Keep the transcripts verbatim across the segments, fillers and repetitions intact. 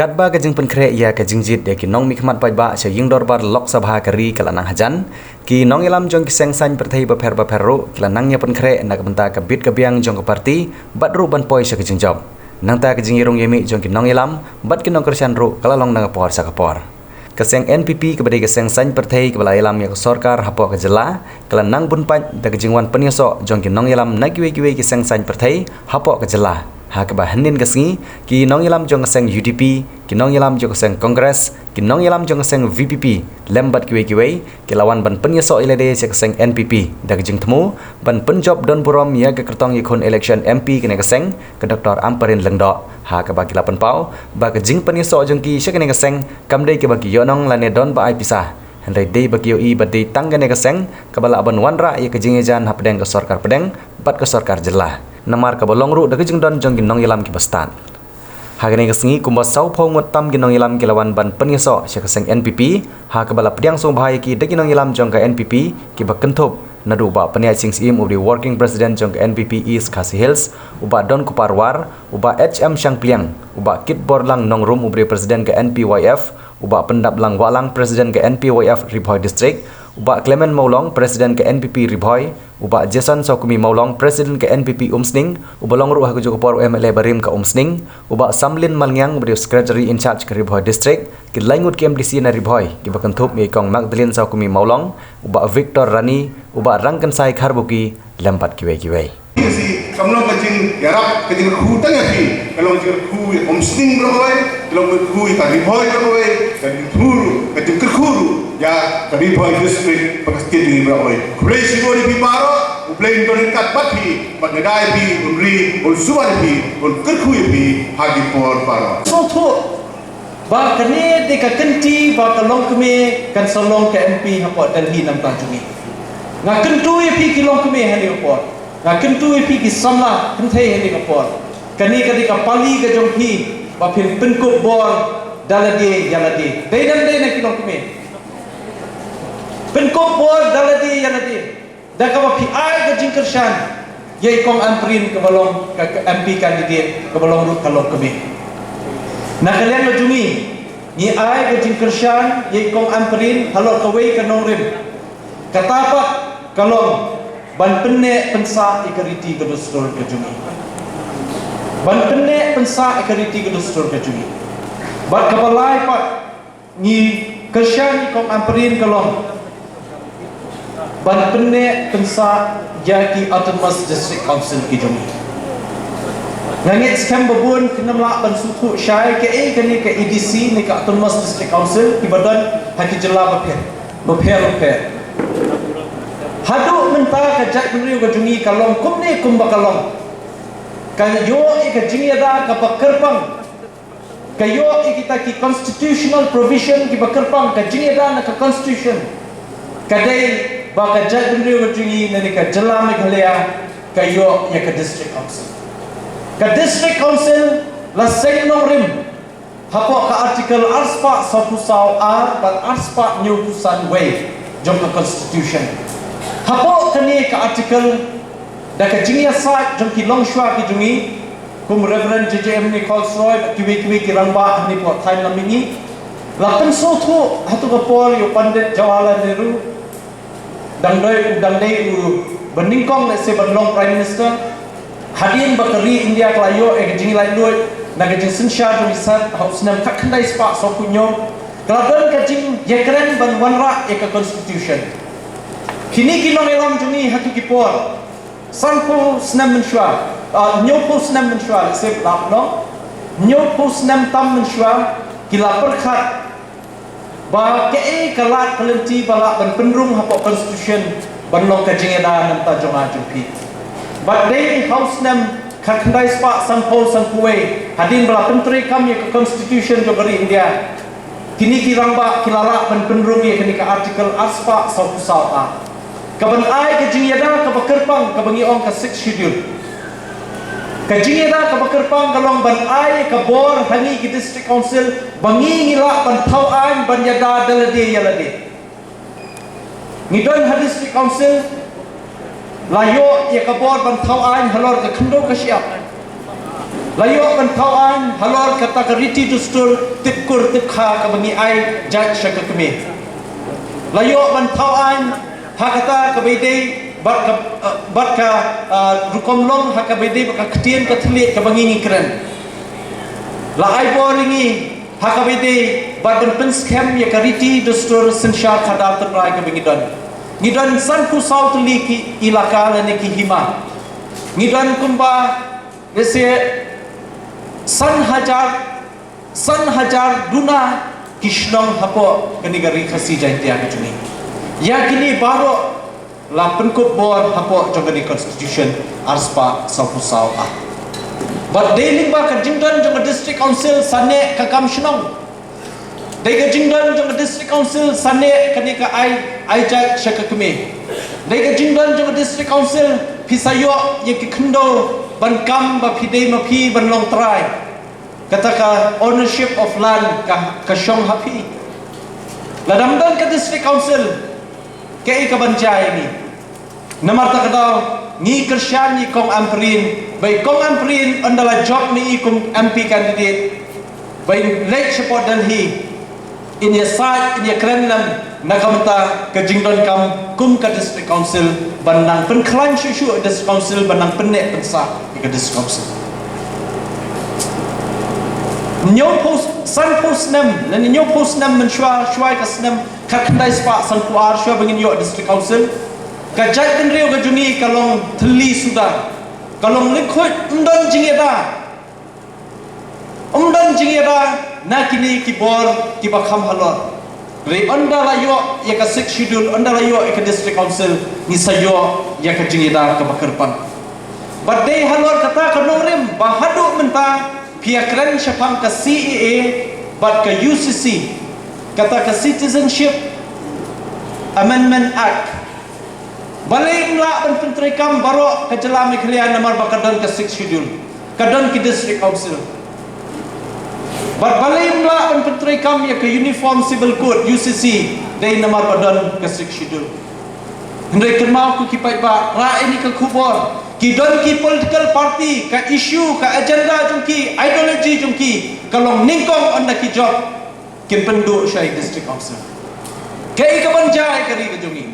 Katba ka jingpynkhreh ïa ka jingjied ïa ki nongmihkhmat paidbah sha ïing dorbar Lok Sabha ka ri ka la nang hajan, ki nongïalam jong ki seng saiñ pyrthei bapher bapher ruh ki la nang ïa pynkhreh na ka bynta ka bit ka biang jong ka parti bad ruh ban poi sha ka jingjop. Nangta ka jingïarung ïamih jong ki nongïalam bad ki nongkyrshan ruh ka la long na ka por sha ka por. Ka seng N P P kaba dei ka seng saiñ pyrthei kaba la ïalam ïa ka sorkar hapoh ka jylla ka la nang bun pait da ka jingwan pynïasoh jong ki nongïalam na kiwei kiwei ki seng saiñ pyrthei hapoh ka jylla. Ha kaba hynnin ka sngi, ki nongïalam jong ka seng U D P, ki nongïalam jong ka seng Congress, ki nongïalam jong ka seng V P P lem bad kiwei kiwei ki la wan ban pynïasoh ïa lade sha ka seng N P P da ka jingthmu ban pynjop don burom ïa ka kyrtong ïakhun election M P kane ka seng, ka Doctor Ampareen Lyngdoh, ha kaba ki la pynpaw ba ka jingpynïasoh jong ki sha kane ka seng kam dei kaba ki ïohnong lane don ba ai pisa, hynrei dei ba ki ïohi ba dei tang kane ka seng kaba lah ban wanrah ïa ka jingïajan hapdeng ka sorkar pdeng bad ka sorkar jylla, namar kaba long ruh da ka jingdon jong ki nongïalam kiba stad. Ha kane ka sngi, kumba sawphew ngut tam ki nongïalam ki la wan ban pynïasoh sha ka seng N P P, ha kaba la pdiang sngewbha ïa ki da ki nongïalam jong ka N P P kiba kynthup naduh u Bah Pynïaid Sing Syiem uba dei Working President jong ka N P P East Khasi Hills, u Bah Donkupar War, u Bah H M Shangpliang, u Bah Kitborlang Nongrum uba dei President ka N P Y F, u Bah Pyndaplang Wahlang, President ka N P Y F Ri Bhoi District, u Bah Clement Mawlong, President ka N P P Ri Bhoi, u Bah Jason Sawkmie Mawlong, President ka N P P Umsning, uba long ruh ha kajuh ka por u M L A barim ka Umsning, u Bah Samlin Malngiang, uba dei u Secretary in Charge ka Ri Bhoi District, ki lai ngut ki M D C na Ri Bhoi kiba kynthup ïa i Kong Magdalene Sawkmie Mawlong, u Bah Victor Rani, u Bah Rangkynsai Kharbuki, lem bad kiwei kiwei. Ka long ka jingïarap, ka jingkyrkhu tang ïa phi, ka long jingkyrkhu ïa Umsning baroh kawei, ka long jingkyrkhu ïa ka Ri Bhoi baroh kawei, ka jingkyrkhu, ka jingkyrkhu ïa ka Ri Bhoi District bad ka state jong ngi baroh kawei. Khublei shibun ïa phi baroh, U Blei un don ryngkat bad phi, bad ngi da ïa phi, un ri, un sumar ïa phi, un kyrkhu ïa phi ha ki por baroh. Sngewthuh ba kane dei ka kynti ba ka longkmie kan sa long ka M P hapoh Delhi namar jong ngi. Nga kyntu ïa phi ki longkmie ha kane ka por. Nga kyntu ïa phi ki samla kynthei ha kane ka por. Kane ka dei ka pali ka jong phi ba phin pynkup bor da lade ïa lade. Dei dang dei na ki longkmie. Pynkup bor da lade ïa lade. Da kaba phi ai ka jingkyrshan ïa i Kong Ampareen kaba long ka, ka M P candidate kaba long ruh ka longkmie. Na ka liang ka jong ngi, ngi ai ka jingkyrshan ïa i Kong Ampareen halor kawei ka nongrim. Kata pat ka long ban pynneh pynsah ïa ka riti ka dustur ka jong ngi. Ban pynneh pynsah ïa ka riti ka dustur ka jong ngi. Bad kaba lai pat, ngi kyrshan ïa i Kong Ampareen ka long ban pynneh pynsah ïa ki Autonomous District Council ki jong ngi. Nga ngeit skhem ba bun kin ym lah ban sngewthuh shai kaei kane ka A D C ne ka Autonomous District Council kiba don ha ki jylla bapher bapher bapher. Haduh mynta ka jaitbynriew ka jong ngi ka long kumne kumba ka long. Ka ïoh ïa ka jingïada kaba kyrpang. Ka ïoh ïa kita ki constitutional provision kiba kyrpang, ka jingïada na ka constitution. Ka dei ba ka jaitbynriew ka jong ngi na ka jylla Meghalaya ka ïoh ïa ka district council. Ka district council la seng nongrim hapoh ka article arspah sawphew saw A bad arspah hynñiewphew san wei jong ka constitution. Hapoh kane ka article, da ka jingïasaid jong ki longshuwa ki jong ngi, kum Reverend J J M Nichols Roy bad kiwei kiwei ki rangbah hangne hapoh thaiñ lam mihngi, la pynsngewthuh ha tu ka por ïa u Pandit Jawaharlal Nehru, dang dei u, dang dei u ba nyngkong lehse ban long Prime Minister. Hadien ba ka ri India ka la ïoh ïa ka jingïaleh luid na ka jingsynshar jong ki sat ha u snem khatkhyndai spah sawphew hynñiew, ka la don ka jingïakren ban wanrah ïa ka constitution. Kine ki nongïalam jong ngi ha tu ki por, sanphew snem mynshuwa, ah, hynñiewphew snem mynshuwa, lehse lah ban long hynñiewphew snem tam mynshuwa, ki la pyrkhat ba kaei ka lad ka lynti ba lah ban pynrung hapoh constitution ban long ka jingïada na ka bynta jong nga jong phi. Bad dei ha u snem khatkhyndai spah sanphew sanphew wei, hadien ba la pyntreikam ïa ka constitution jong ka ri India, kine ki rangbah ki la lah ban pynrung ïa kane ka article arspah sawphew saw A. Ka ban ai ka jingïada kaba kyrpang kaba ngi ong ka Sixth Schedule. Ka jingïada kaba kyrpang ka long ban ai ka bor ha ngi ki District Council ba ngi ngi lah ban thaw aiñ ban ïada da lade ïa lade. Ngi don ha District Council, la ïoh ïa ka bor ban thaw aiñ halor ka khyndew ka shyiap. La ïoh ban thaw aiñ halor kata ka riti dustur tip kur tip kha kaba ngi ai jait sha ka kmie. La ïoh ban thaw aiñ ha kata kaba ïadei bad ka, eh, bad ka, eh, rukom long ha kaba ïadei bad ka ktien ka thylliej kaba ngi ngi kren. La ai bor ïa ngi ha kaba ïadei bad ban pynskhem ïa ka riti dustur synshar khadar tynrai kaba ngi don. Ngi don sanphew saw tylli ki ilaka lane ki hima. Ngi don kumba, let's say, san hajar, san hajar duna ki shnong hapoh kane ka Ri Khasi Jaiñtia ka jong ngi. Ïa kine baroh la pynkup bor hapoh jong kane ka constitution arspah sawphew saw A. Bad dei lyngba ka jingdon jong ka district council sane ka kam shnong. Dei ka jingdon jong ka district council sane kane ka ai, ai jait sha ka kmie. Dei ka jingdon jong ka district council phi sa ïoh ïa ki khyndew ban kam ba phi dei ma phi ban long trai. Kata ka ownership of land ka, ka shong ha phi. Lada ym don ka district council, kaei kaban jia ïa ngi? Namar kata ka daw ngi kyrshan ïa i Kong Ampareen, ba i Kong Ampareen ynda la jop ma i kum M P candidate, ba in leit shapoh Delhi, in ïasaid, in ïakren lem na ka bynta ka jingdonkam kum ka district council, ban nang pynkhlaiñ shuh shuh district council, ban nang pynneh pynsah ïa ka district council. Hynñiewphew, sanphew snem, lane hynñiewphew snem mynshuwa, shuwa ïa ka snem khatkhyndai spah sanphew ar, shuwa ba ngin ïoh district council, ka jaitbynriew ka jong ngi ka long thylli suda, ka long lyngkhuid, ym don jingïada. Ym don jingïada na kine ki bor kiba kham halor. Hynrei ynda la ïoh ïa ka Sixth Schedule, ynda la ïoh ïa ka District Council, ngi sa ïoh ïa ka jingïada kaba kyrpang. Bad dei halor kata ka nongrim ba haduh mynta phi ïakren shaphang ka C A A bad ka U C C, kata ka Citizenship Amendment Act. Balei ym lah ban pyntreikam baroh ka jylla Meghalaya namar ba ka don ka Sixth Schedule, ka don ki District Council? Bad balei ym lah ban pyntreikam ïa ka Uniform Civil Code, U C C, dei namar ba don ka Sixth Schedule? Hynrei kynmaw ko ki paidbah, rah ïa kane ka khubor, ki don ki political party, ka issue, ka agenda jong ki, ideology jong ki ka long nyngkong ynda ki jop, kin pynduh sha i District Council. Kaei kaban jia ïa ka ri ka jong ngi?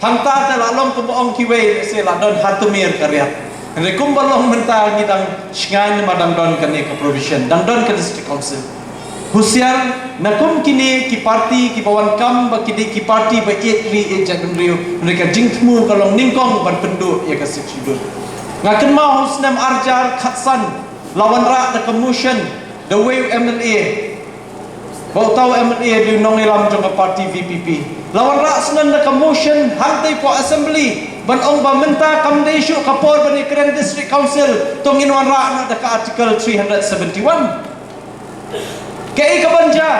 Hangta te la long kumba ong kiwei, lehse la don ha tmier ka riat. Hynrei kumba long mynta ngi dang shngaiñ namar dang don kane ka provision, dang don ka District Council. Husiar na kum kine ki party kiba wan kam ba ki dei ki party ba ïeit ri ïeit jaitbynriew, hynrei ka jingthmu ka long nyngkong ban pynduh ïa ka Sixth Schedule. Nga kynmaw ha u snem arhajar khatsan la wanrah da ka motion da uwei u M L A, ba uta u M L A dei u nongïalam jong ka party V P P. La wanrah snem da ka motion hangtei hapoh Assembly ban ong ba mynta kam dei shuh ka por ban ïakren District Council, to ngin wanrah noh da ka Article three hundred seventy-one. Kaei kaban jia?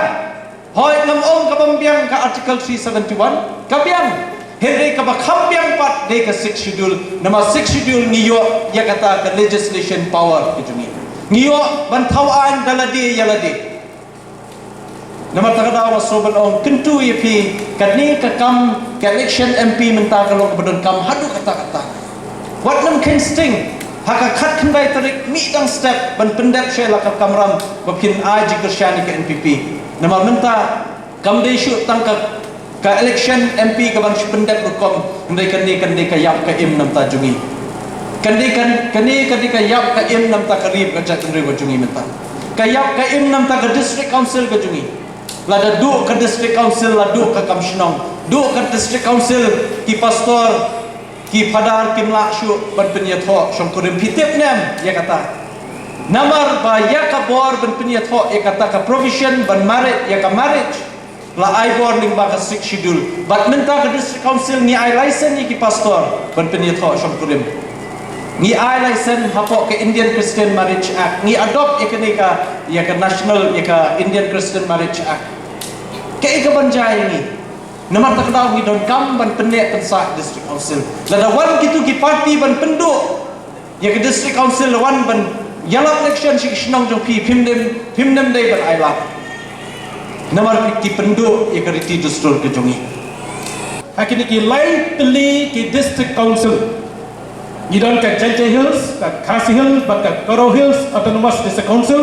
Hooid, ngam ong ka bym biang ka Article three seventy-one, ka biang. Hynrei kaba kham biang pat dei ka Sixth Schedule, namar Sixth Schedule ngi ïoh ïa kata ka legislation power ka jong ngi. Ngi ïoh ban thaw aiñ da lade ïa lade. Namar kata ka daw nga sngewbha ban ong kyntu ïa phi, kane ka kam ka election M P mynta ka long kaba donkam haduh katta katta. Wat nym kheiñ sting, ha ka khatkhyndai tarik mih dang step ban pyndep sha la ka kamram ba phin ai jingkyrshan ïa ka N P P. Namar mynta kam dei shuh tang ka, ka election M P kaban shu pyndep rukom, hynrei kane kan dei ka ïap ka im na bynta jong ngi. Kan dei kan, kane kan dei ka ïap ka im na bynta ka ri bad ka jaitbynriew ka jong ngi mynta. Ka ïap ka im na bynta ka District Council ka jong ngi. Lada duh ka District Council, la duh ka kam shnong. Duh ka District Council, ki pastor, ki phadar kim lah shuh ban pynïathoh shongkurim, phi tip ne em ïa kata? Namar ba ïa ka bor ban pynïathoh ïa kata ka provision ban married, ïa ka marriage, la ai bor lyngba ka Sixth Schedule. Bad mynta ka District Council ngi ai license ïa ki pastor ban pynïathoh shongkurim. Ngi ai license hapoh ka Indian Christian Marriage Act. Ngi adopt ïa kane ka, ïa ka national, ïa ka Indian Christian Marriage Act. Kaei kaban jia ïa ngi? Namar kata ka daw ngi donkam ban pynneh pynsah District Council. Lada wan kito ki party ban pynduh ïa ka District Council, la wan ban ïalap election sha ki shnong jong phi, phim dei, phim dei ban ai lad. Namar ki pynduh ïa ka riti dustur ka jong ngi. Ha kine ki lai tylli ki District Council, Ngi don ka Jaintia Hills, ka Khasi Hills bad ka Garo Hills Autonomous District Council.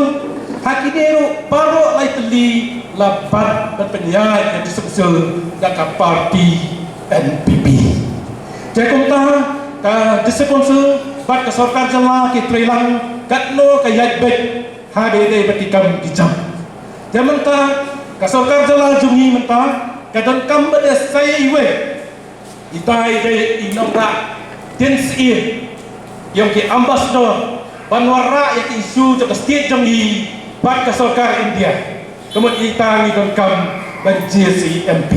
Ha kine ruh baroh lai tylli la bat ban pynïaid ka District Council da ka party N P P. Te kumta ka District Council bad ka sorkar jylla ki trei lang katno ka ïaid beit ha ba ïadei bad ki kam ki jam. Te mynta ka sorkar jylla jong ngi mynta ka donkam ba dei sa iwei. Ita i dei i nongrah dien syier ïong ki ambassador ban wanrah ïa ki issue jong ka state jong ngi bad ka sorkar India. Ka mut ita ngi donkam ban jia sa i M P.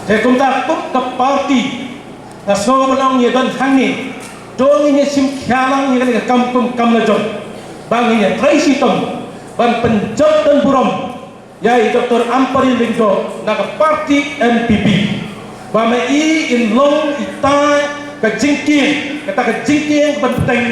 Te kumta kum ka party nga sngew ban ong ïa don hangne. To ngin ïa shim khia lang ïa kane ka kam kum kam la jong ba ngin ïa trei shitom ban pynjot don burom ïa i Doctor Ampareen Lyngdoh na ka party N P P. Ba ma i in long ita ka jingkieng, kata ka jingkieng ban bteng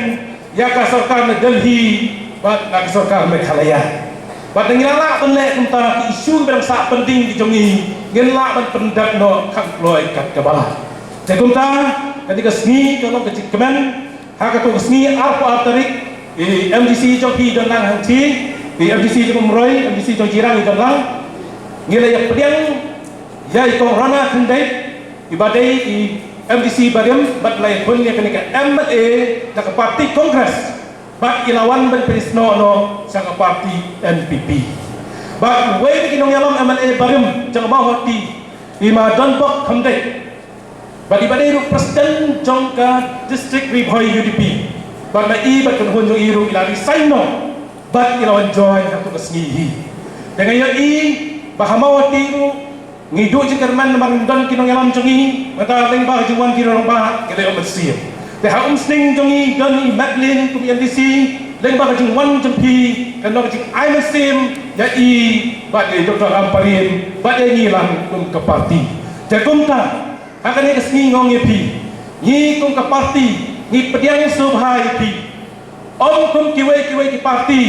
ïa ka sorkar na Delhi bad na ka sorkar Meghalaya. Bad ngi la lah ban leh kumta ki issue ba dang sah pending ki jong ngi ngin lah ban pyndep noh kham kloi kat kaba lah. Te kumta kane ka sngi ka long ka jingkmen ha kato ka sngi arphew ar tarik, i M D C jong phi don lang hangtei, i M D C jong Umroi, M D C jong Jirang i don lang. Ngi la ïa pdiang ïa i Kong Rana Khyndait iba dei i M D C barim bad la ïa khun ïa kane ka M L A na ka party Congress bad i la wan ban pynsnoh noh sha ka party N P P. Bad uwei na ki nongïalam M L A barim jong Mawhati i ma Donbok Khyndait bad iba dei ruh president jong ka district Ri Bhoi U D P. Bad ma i bad ka kynhun jong i ruh i la resign noh bad i la wan join ha kato ka sngi hi. Te nga ïohi ba ha Mawhati ruh ngi duh jingkyrmen namar ngim don ki nongïalam jong ngi, mynta lyngba ka jingwan ki rangbah ngi leh mynsiem. Te ha Umsning jong ngi don i Madeline kum i M D C, lyngba ka jingwan jong phi kan long ka jingai mynsiem ïa i bad ïa i Doctor Ampareen bad ïa ngi lang kum ka party. Te kumta ha kane ka sngi nga ong ïa phi, ngi kum ka party ngi pdiang sngewbha ïa phi. Ym kum kiwei kiwei ki party,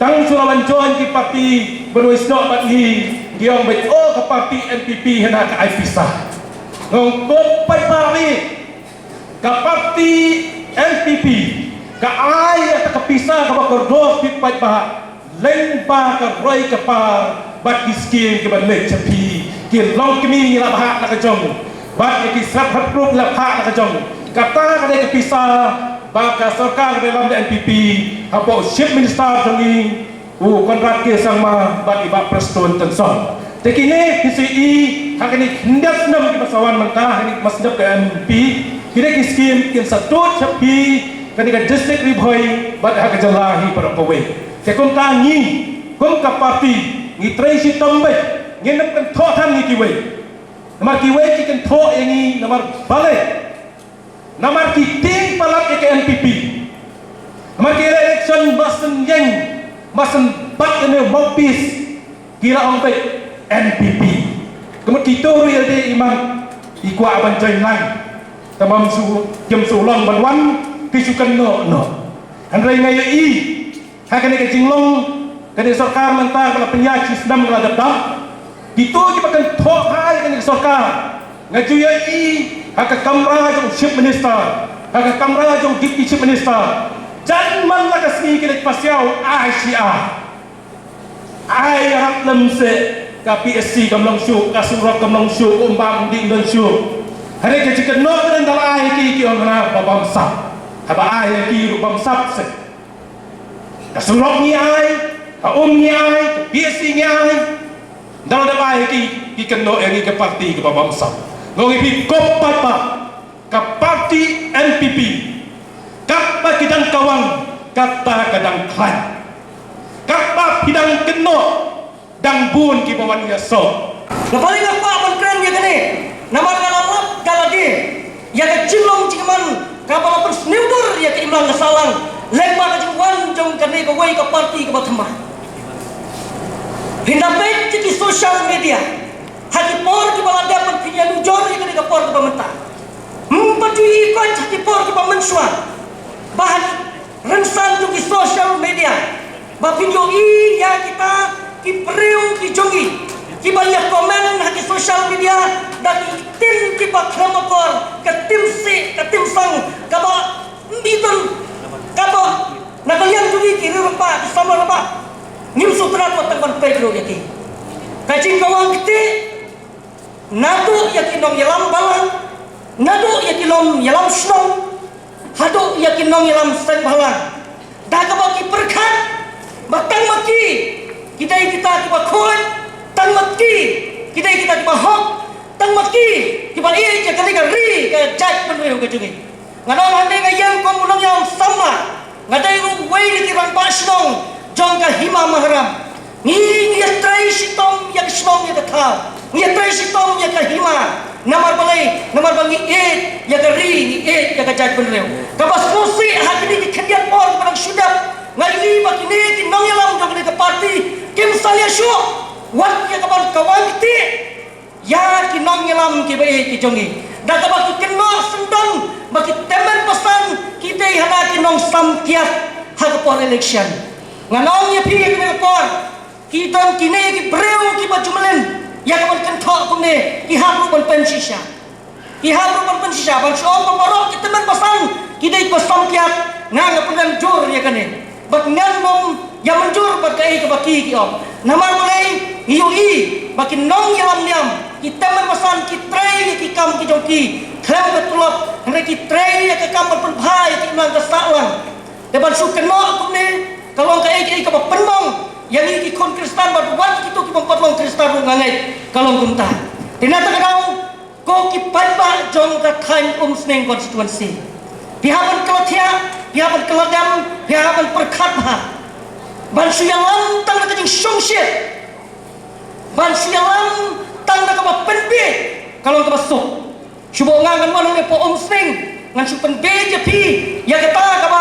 tang shu la wan join ki party ban wei snoh bad ngi, ngi ong beit oh ka party N P P hana ka ai pisa. Nga ong kum paidbah hi, ka party N P P ka ai ïa ka pisa kaba kordor phi paidbah lyngba ka roi ka par bad ki skim kiba leit sha phi. Ki longkmie ngi la bhah na ka jong bad ïa ki sap hap group la bhah na ka jong. Kata ka dei ka pisa ba ka sorkar ba ïalam da N P P hapoh Chief Minister jong ngi u Conrad K Sangma bad i Bah Prestone Tynsong. Te kine ki shu i ha kine khyndiat snem kiba sa wan mynta ha kine ki masdep ka M P, kine ki skim kin sa tuid sha phi kane ka district Ri Bhoi bad ha ka jylla hi baroh kawei. Te kumta ngi kum ka party ngi trei shitom beit, ngin ym kynthoh than ngi kiwei. Namar kiwei ki kynthoh ïa ngi namar balei? Namar ki tieng palat ïa ka N P P. Namar ki election ba shen ïeng ba shen bat ïa ne mouthpiece ki la ong beit N P P. Ka mut kito ruh ïa dei i man i kwah ban join lang. Te bym shu, kim shu long ban wan ki shu kynnoh noh. Hynrei nga ïohi ha kane ka jinglong kane ka sorkar mynta ka la pynïaid shi snem ka la dep dep. Kito kiba kynthoh bha ïa kane ka sorkar nga ju ïohi ha ka kamra jong Chief Minister, ha ka kamra jong Deputy Chief Minister. Jan man la ka sngi ki leit pasiaw ai shi ai. Ai ïarap lem seh, ka P S C kam long shuh, ka surok kam long shuh, ka umbam umdih ym don shuh. Hynrei ka jingkynnoh ka dang da la ai ki, ki ong hana ba bamsap. Haba ai ki ruh bamsap seh. Ka surok ngi ai, ka um ngi ai, ka P S C ngi ai. Ynda la dep ai ki, ki kynnoh ïa ngi ka party kaba bamsap. Nga ong ïa phi ko paidbah, ka party N P P, katba ki dang kawang kata ka dang khlaiñ. Katba phi dang kynnoh dang bun kiba wan ïasoh. Nga balei nga kwah ban kren ïa kane? Namar nga la lap ka lade ïa ka jinglong jingman kaba la pynsniew dur ïa ka imlang ka sahlang lyngba ka jingwan jong kane kawei ka party kaba thymmai. Phin da peit ïa ki social media ha ki por kiba la dep ban phin ïanujor ïa kane ka por kaba mynta. Ym pat ju ïohi koit ha ki por kiba mynshuwa ba ha ki rynsan jong ki social media ba phin ïohi ïa kita ki briew ki jong ngi kiba ïa comment ha ki social media da ki ktien kiba khlem akor, ka tim sih ka tim sang kaba Ym don kaba na ka liang jong ngi ki riew rangbah, ki samla rangbah, ngim sngewtynnat wat tang ban peit ruh ïa ki. Ka jingkawang kti naduh ïa ki nongïalam balang, naduh ïa ki nongïalam shnong, haduh ïa ki nongïalam seng bhalang, da kaba ki pyrkhat ba tang ma ki ki dei kita kiba khuid, tang ma ki ki dei kita kiba hok, tang ma ki kiba ïeit ïa kane ka ri ka jaitbynriew ka jong ngi. Nga ong hangne nga ïeng kum u nongïalam samla, nga dei ruh uwei na ki rangbah shnong jong ka Hima Maharam. Ngi, ngi ïatrei shitom ïa ka shnong ïa ka thaw, ngi ïatrei shitom ïa ka hima. Namar balei? Namar ba ngi ïeit ïa ka ri, ngi ïeit ïa ka jaitbynriew. Kaba sngewsih ha kine ki khyndiat por kiba dang shu dep, nga ïohi ba kine ki nongïalam jong kane ka party kim salia shuh wat ïa ka ban kawang kti ïa ki nongïalam kiba ïeit ki jong ngi, da kaba ki kynnoh syndon ba ki tymmen basan ki dei hana ki nongsam kiad ha ka por election. Nga ong ïa phi ïa kane ka por, ki don kine ki briew kiba ju mlien ïa ka ban kynthoh kumne, ki hap ruh ban pynshisha. Ki hap ruh ban pynshisha, ban shu ong ba baroh ki tymmen basan ki dei kiba sam kiad. Nga, nga pynrem jur ïa kane. Bad ngan ym ïa mynjur bad kaei kaba ki, ki ong. Namar balei? Ngi ïohi ba ki nongïalam niam, ki tymmen basan ki trei ïa ki kam ki jong ki khlem ka tulop, hynrei ki trei ïa ka kam ban pynbha ïa ka imlang ka sahlang. Te ban shu kynnoh kumne ka long kaei kaei kaba pynmong ïa ngi ki khun Khristan, bad wat kito ki bym pat long Khristan ruh nga ngeit ka long kumta. Te na kata ka daw, ko ki paidbah jong ka thaiñ Umsning constituency, phi hap ban kylla thiah, phi hap ban kylla dem, phi hap ban pyrkhat bha. Ban shu ïalam tang da ka jingshongshit, ban shu ïalam tang da kaba pynbiej, ka long kaba suk. Shu bok nga ngan wan hangne hapoh Umsning ngan shu pynbiej ïa phi ïa kata kaba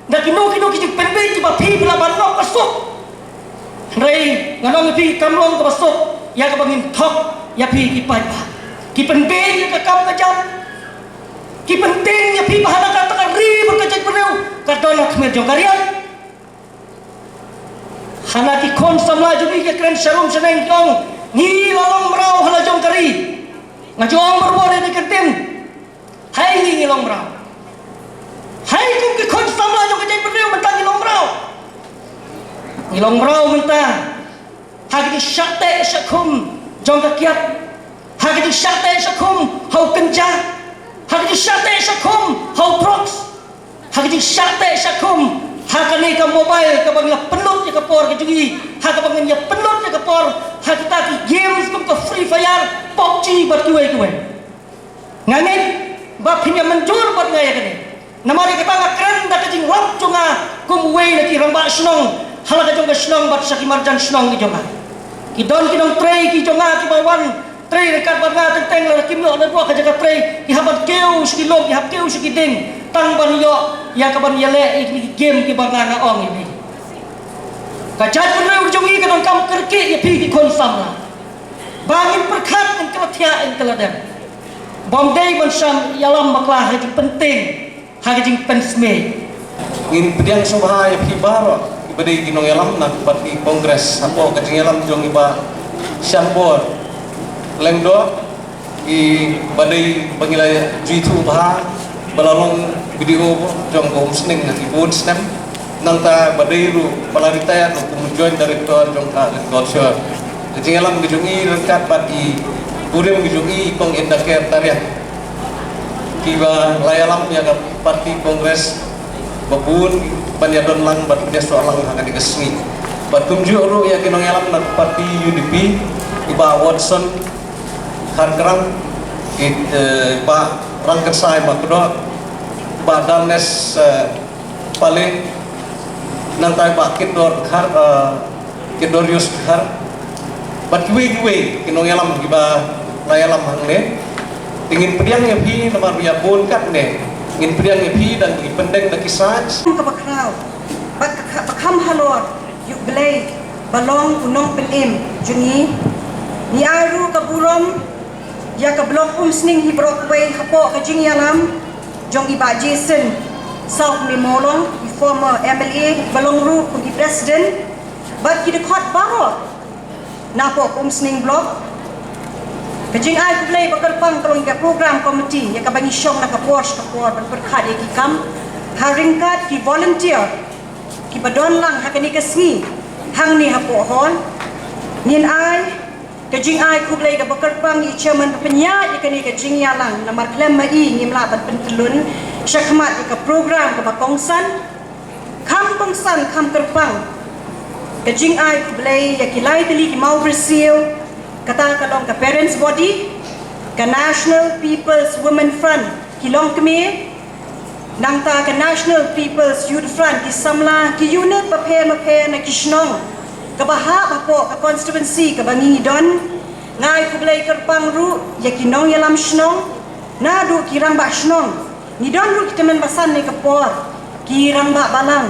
da kino kino ki jingpynbiej kiba phi phi lah ban ong ka suk. Hynrei ngan ong ïa phi, kam long kaba suk ïa kaba ngin thok ïa phi ki paidbah. Ki pynbiej ïa ka kam ka jam, ki pyntieng ïa phi ba hana kata ka ri bad ka jaitbynriew ka don ha khmih jong ka riat. Hana ki khun samla jong ngi ki kren sharum shaneng, ki ong ngi la long mraw ha la jong ka ri. Nga ju ong barabor ïa kane ka ktien, hai ngi, ngi long mraw. Hai kum ki khun samla jong ka jaitbynriew mynta ngi long mraw. Ngi long mraw mynta ha ka jingshah teh shah khum jong ka kiad, ha ka jingshah teh shah khum ha u kynja, ha ka jingshah teh shah khum ha u drugs, ha ka jingshah teh shah khum ha kane ka mobile kaba ngi la pynlut ïa ka por ka jong ngi, ha kaba ngi la pynlut ïa ka por ha kita ki games kum ka Free Fire, PUBG bad kiwei kiwei. Nga ngeit ba phin ïa mynjur bad nga ïa kane. Namar ïa kata nga kren da ka jinglap jong nga kum uwei na ki rangbah shnong ha la ka jong ka shnong bad sha ki marjan shnong ki jong nga. Ki don ki nongtrei ki jong nga kiba wan trei ryngkat bad nga, teng teng lada kim ïoh nadong ka jaka trei ki hap ban kiew sha ki lum, ki hap kiew sha ki dieng tang ban ïoh ïa ka ban ïaleh ïa kine ki game kiba nga nga ong ïa phi. Ka jaitbynriew jong ngi ka donkam kyrkieh ïa phi ki khun samla ba ngin pyrkhat, ngin kylla thiah, ngin kylla dem. Bym dei ban shah ïalam bakla ha ka jingpyntieng, ha ka jingpynsmit. Ngin pdiang sngewbha ïa phi baroh kiba dei ki nongïalam na ka party Congress hapoh ka jingïalam jong i Bah Shanbor Lyngdoh, i ba dei ba ngi la ju ithuh bha, ba la long B D O jong ka Umsning ha ki bun snem. Nangta ba dei ruh ba la retire ruh kum u Joint Director jong ka Agriculture. Ka jingïalam ka jong i ryngkat bad i kurim ka jong i, i Kong Indaker Tariang, kiba la ïalam ïa ka party Congress ba bun ban ïadon lang bad ban ïasoh lang ha kane ka sngi. Bad kumjuh ruh ïa ki nongïalam na ka party U D P, i Bah Watson Kharkrang, i, eh, Bah Rangkyrsai Makdoh, Bah Darnes, eh, Pale, nangta i Bah Kitdor Khar, eh, Kitdorius Khar, bad kiwei kiwei ki nongïalam kiba la ïalam hangne. Te ngin pdiang ïa phi namar ba ïa bun katne ngin pdiang ïa phi da ki pyndeng da ki size. Kaba khraw bad ka kha-, ba kham halor ïa U Blei ba long u nongpynim jong ngi. Ngi ai ruh ka burom ïa ka Block Umsning hi baroh kawei hapoh ka jingïalam jong i Bah Jason Sawkmie Mawlong, i former M L A ba long ruh kum i President, bad ki dkhot baroh napoh ka Umsning Block. Ka jingai khublei ba kyrpang ka long ïa ka program committee ïa kaba ngi shong na ka por sha ka por ban pyrkhat ïa ki kam ha ryngkat ki volunteer kiba don lang ha kane ka sngi hangne hapoh hall. Ngin ai ka jingai khublei kaba kyrpang ïa i chairman ba pynïaid ïa kane ka jingïalang namar khlem ma i ngim lah ban pyntlun shakhmat ïa ka program kaba kongsan. Kham kongsan kham kyrpang ka jingai khublei ïa ki lai tylli ki mawbyrsiew, kata ka long ka Parents Body, ka National People's Women Front ki longkmie, nangta ka National People's Youth Front ki samla, ki unit bapher bapher na ki shnong kaba hap hapoh ka constituency kaba ngi don. Nga ai khublei kyrpang ruh ïa ki nongïalam shnong naduh ki rangbah shnong. Ngi don ruh ki tymmen basan ne ka por, ki rangbah balang,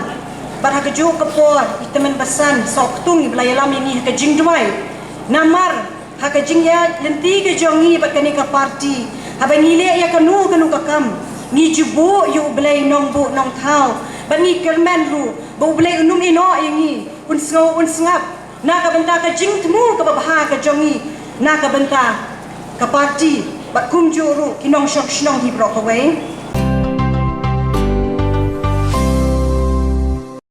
bad ha kajuh ka por ki tymmen basan sawktung kiba la ïalam ïa ngi ha ka jingduwai. Namar ha ka jingïaid lynti ka jong ngi bad kane ka party, haba ngi leh ïa kano kano ka kam, ngi ju buh ïa U Blei nongbuh nongthaw bad ngi kyrmen ruh ba U Blei un ym ïehnoh ïa ngi, un sngew un sngap na ka bynta ka jingthmu kaba bha ka jong ngi na ka bynta ka party bad kumjuh ruh ki nongshong shnong hi baroh kawei.